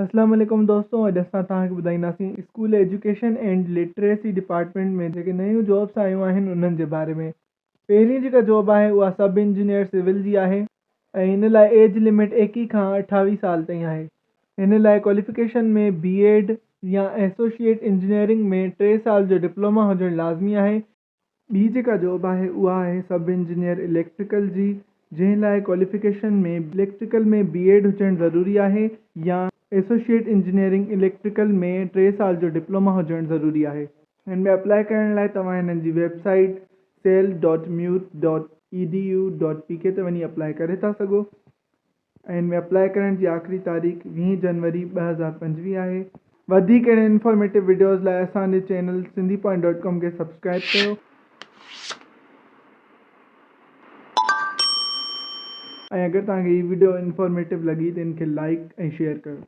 اسلام عليڪم دوستو اڄ اسان توهان کي ٻڌائينداسين school education and literacy department ۾ جيڪي نيون جابس آيون آهن انهن جي باري ۾ پهرين جيڪا جاب آهي اها سب انجنيئر سول جي آهي ۽ ان لاء ايج لمٽ 21 کان 28 سال تائين آهي هن لاء ڪواليفڪيشن ۾ بي ايڊ يا ايسوسيئيٽ انجنيئرنگ ۾ 3 سال جو ڊپلوما هجڻ لازمي آهي. ٻي جيڪا جاب آهي اها آهي سب انجنيئر اليڪٽريڪل جي جنهن لاء ڪواليفڪيشن ۾ اليڪٽريڪل ۾ بي ايڊ هجڻ ضروري آهي يا ايسوسيئيٽ انجنيئرنگ اليڪٽريڪل ۾ 3 سال جو ڊپلوما هجڻ ضروري آهي. هن ۾ اپلاء ڪرڻ لاء توهان هنن جي website cell dot mut dot E D U dot P K تي وڃي اپلاء ڪري ٿا سگهو. ۽ ان ۾ اپلاء ڪرڻ جي آخري تاريخ 20 جنوري 2025 آهي. وڌيڪ اهڙين انفارميٽو وڊيوز لاء اسان جي channel Sindhi point dot com کي سبسڪرائب ڪيو. ۽ اگر توهان کي هي وڊيو انفارميٽو لڳي ته ان کي لائيڪ ۽ شيئر ڪيو.